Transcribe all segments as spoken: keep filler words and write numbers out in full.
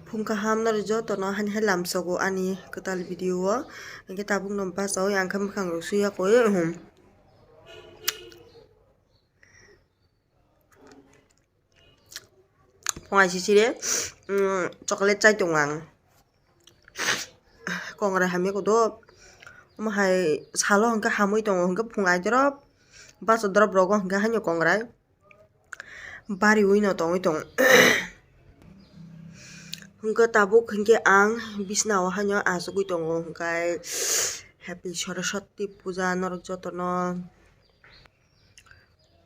Phung kaham norok jotono hani hai lamsogo ani kwtal video o. Hwnkhe tabukno bachao, ang khe mwkhang rok suya koi. Phung aisisire, mm, chocolate chai tongo ang. Kongrai hamya kodo. Omo hai salo hwnkhe hamwi tongo, hwnkhe phung aidorop, bacha dorop rogo hwnkhe haino kongrai. Bariwi no tongwi tong. Hwnkhe tabuk hwnkhe ang bisna o haino achugwi tongo, hwnkhe Happy Saraswati Puja norok jotono.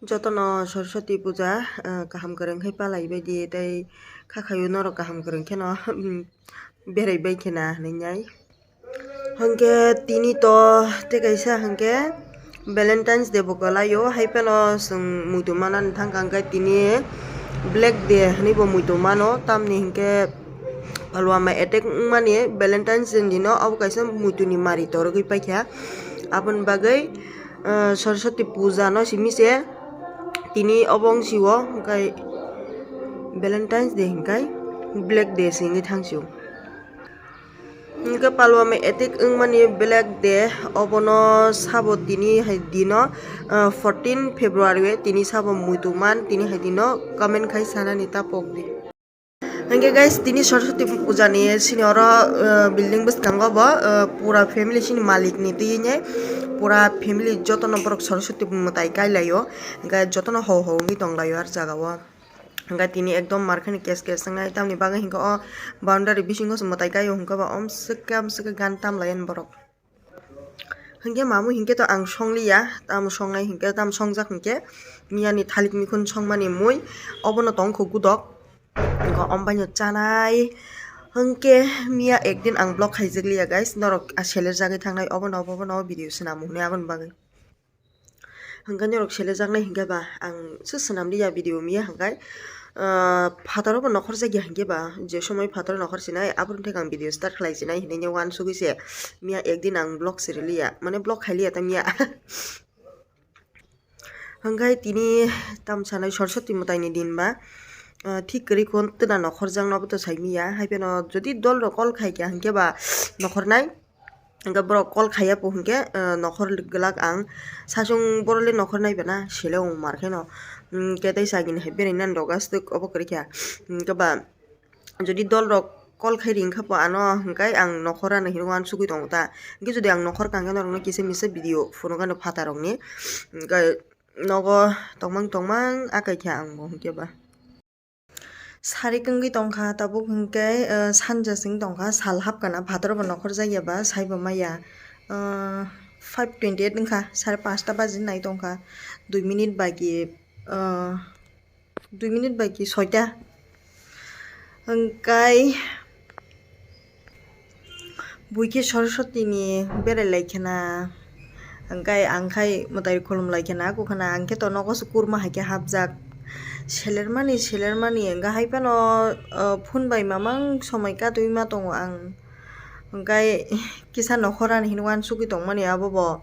Jotono Saraswati Puja, ah, kaham kwrwng khe palai baidi tei kha khaio norok kaham kwrwng kheno, um, berai bai khena hinwi nai. Hwnkhe tini to tei kaisa hwnkhe Valentine's Day bo kwlaio, hai phano chwng muitu manani thangkha hwnkhe tini Black Day hinwi bo muitu mano, tamni hwnkhe Phalwama attack wngmani Valentine's Day ni no abo kaisa muitu ni mari torogwi paikha, aboni bagwi ah, Saraswati Puja no simi se tini obo wng sio, hwnkhe Valentine's Day hwnkhe Black Day se wngwi thang sio. Hwnkhe Phalwama attack wngmani Black Day obono sabo tini hai dino, ah, fourteen February o tini sabo muitu man tini hai dino comment khai sanani ta pok di. Hwnkhe guys, tini Saraswati Puja ni sini oro, uh, building bwskango bo, uh, pura family sini malik ni twi ne pura family jotono borok Saraswati mwtai kai laio, hwnkhe jotono hou hou wngwi tong laio ah jaga o. Hwnkhe tini ekdom mar khani kes kes wngnai, tamni bagwi hwnkhe o boundary bisingo se mwtai kai o, hwnkhe ba omswk khe omswk khe gan tam lai ani borok. Hwnkhe mamui hwnkhe to ang songliya, tamo songnai hwnkhe, tamo songjak hwnkhe miyani thalik mikhun songmani mui obono tongkho gudok, hwnkhe ombaino chanai. Hwnkhe miya ekdin ang vlog khaijakliya guys, norok selerjagwi thangnai obono, obono video swnam hwnwi aboni bagwi. Hwnkhe norok selejaknai hwnkhe ba ang se swnamliya video miya hwnkhe, ah, phataro bo nokhorjakya hwnkhe ba je somoi phataro nokhor sinai aphuru thek ang video start khlai sinai hinwi uansugwi se miya ekdin ang vlog se rwliya, mane vlog khailiya ta miya. Hwnkhe tini tamo sanai Saraswati mwtaini din ba, ah, thik kwrwi kho twna nokhorjakno bo to sai miya, hai phano jodi dolrok call khaikha hwnkhe ba nokhornai. Hwnkhe borok call khaiya po hwnkhe, eh, nokhor glak ang. Sasung borok le nokhor nai bana, sele wng mar kheno. Hwnkhe tei sagini hai berai nani rok aswk obo kwrwi kha. Hwnkhe ba, jodi dol rok call khai ring kha po ano, hwnkhe ang nokhor ano hinwi uansugwi tongo ta. Hwnkhe jodi ang nokhor kang khe norok no kisa misa video phunuk ano phatar rok ni. Hwnkhe nogo tongmang tongmang akai kha ang bo hwnkhe ba. Sarik wngwi tongkha tabuk hwnkhe, eh, sanja se wng tongkha, sal hapkha na, phataro bo nokhorjakya ba, saibo maya, eh, five twenty eight wngkha, sare panchta baji nai tongkha, dui minute baki, eh, dui minute baki soita. Hwnkhe, Buikhe Saraswatini berai lai khena, hwnkhe ang khai mwtai khulum lai khena, kok khena ang khe to nogo se kurma hai khe hapjak. Selermani, selermani, hwnkhe hai phano, uh, phone bai mamang somoi katwi ma tongo ang. Hwnkhe kisa nokhorani hinwi uansugwi tongmani abo bo.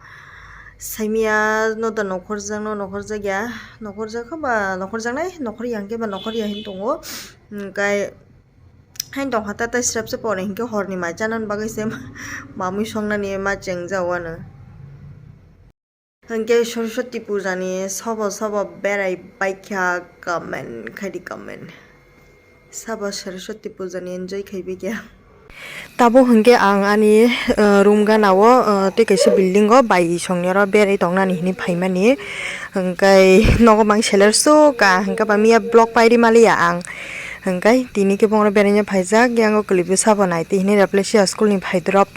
Saimia no da nokhorjak, no nokhorjak ya, nokhorjak kha ba nokhorjaknai, nokhor ya hwnkhe ba nokhor ya hinwi tongo. Hwnkhe Hain tongkha ta tei srepse pore hinkhe horni mai chanani bagwi se mamui songnani ma chengjao ano. Hinkhe Saraswati puja ni sobo sobo berai baikha comment khaidi comment. Sabo Saraswati puja ni enjoy khaibaikha. Tabuk hinkhe ang ani, eh, room gana o, eh, tei kaisa building o bai songni oro berai tongnani hinwi phaimani. Hinkhe nogo mang seler sukha hinkhe ba miya vlog pairi maliya ang. Hwnkhe tini khe bongno beraina phaijak, yang o kwlwi bwsa bo nai twi hinwi Rafflesia school ni phai drop.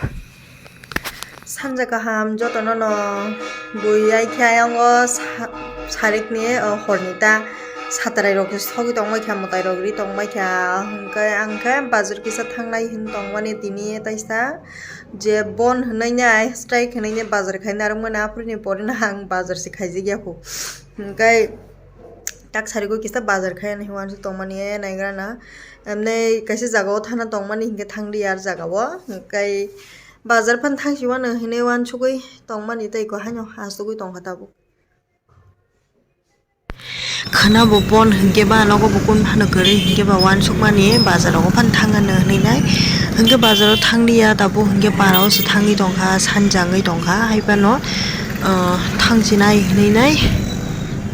Sanja kaham jotono no bui ai khe ayang o sa-, sarik ni, o, hor ni ta satrai rok sogwi tong bai kha, mwtai rok ri tong bai kha, hwnkhe ang khe bazar kisa thangnai hin tong mani tini taisa je bon hwnwi nai strike hwnwi nai bazar khai narwk mani aphuru ni pore no ang bazar se khaijak ya kho. Hwnkhe tak sarigo kisa bazar khai hinwi uansuk tongmani naigra na. Emne kaisa jaga o thana tongmani hinkhe thangdi ar jaga o. Hwnkhe bazar phan thangsi uano hinwi uansugwi tongmani tei ko haino asugwi tongkha tabuk. Khwna bo bon hinkhe ba nogo bo kun phano kwrwi hinkhe ba uansukmani bazar rogo phano thangano hinwi nai. Hinkhe bazar o thangliya tabuk hinkhe para o se thangwi tongkha, sanja wngwi tongkha, haiphano, ah, thangsinai hinwi nai.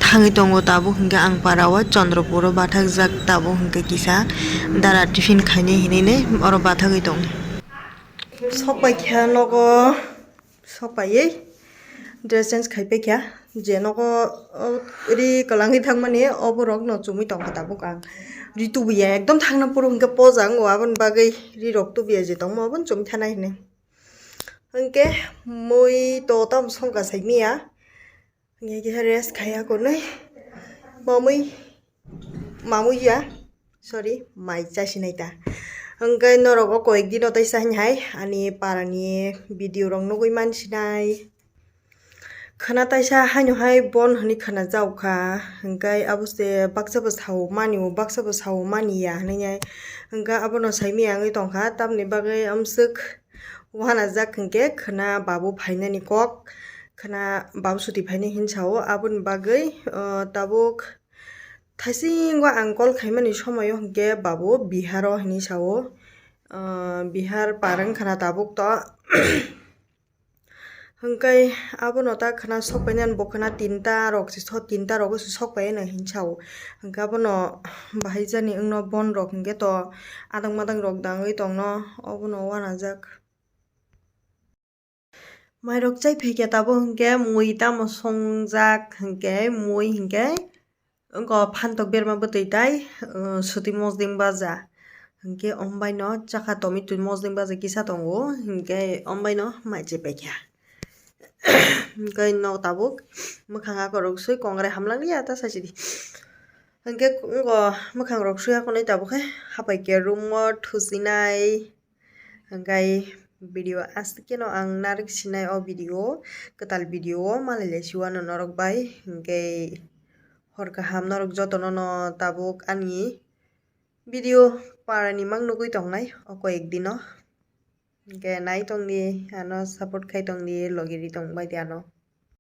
Thangwi tongo tabuk hinkhe ang para o Chandrapur o bathakjak tabuk hinkhe kisa dara tiffin khainai hinwi nai oro bathagwi tongo. Sok bai kha nogo. Sok paiwi dress change khai paikha, je nogo, o, ri kwlangwi thangmani oborokno chumui tongkha tabuk ang. Ri tubuya ekdom thangna phuru hinkhe poja wngo, aboni bagwi ri rok tubuya je tongmo abono chumui thanai hinwi. Hinkhe mui to tamo songkha saimanya, hinkhe kisa rest khai akonwi mamui. Mamui ya, sorry, mai chasinai ta. Hwnkhe norok o koyek dino teisa hinhai ani parani video rok nugwi mansinai. Khwna taisa haino hai bon hwnwi khwna jaokha, hwnkhe abo se baksa bo sao mani o, baksa bo sao mani ya hwnwi nai. Hwnkhe abono saimanya wngwi tongkha, tamni bagwi amswk uanajak hwnkhe khwna babu phainani kok, khwna babu suti phainai hinwi sao, aboni bagwi, o, tabuk. Thaisingo ang call khaimani somoio hinkhe babu Biharo hinwi sao. Ah, Bihar par wngkha na tabuk to. Hinkhe abono ta khwna sokpainani bo khwna tinta rok se so, tinta rogo se sokpaino hinwi sao. Hinkhe abono bahai jani wngno bon rok hinkhe to adang madang rok dangwi tongno obono uanajak. Mairok chai phaikha tabuk hinkhe mui tamo songjak hinkhe mui hinkhe wngkha phantok berma bwtwi tai, uh, suti mosdeng baja hinkhe ombaino chakha tomi twi mosdeng baja kisa tongo hinkhe ombaino mai chai paikha. Hinkhe nok tabuk mwkhang akorok swi kongrai hamlangya ta sachidi. Hinkhe wngkha mwkhang rok swi akonwi tabuk khe hapai khe room o thusinai. Hwnkhe video aswk kheno ang narwk sinai o video, kwtal video o malai lai si uanw norok bai. Hwnkhe hor kaham norok jotono no tabuk ani video parani mang nugwi tongnai o koyek dino. Hwnkhe nai tongdi ano, support khai tongdi, logi ri tongbai di ano.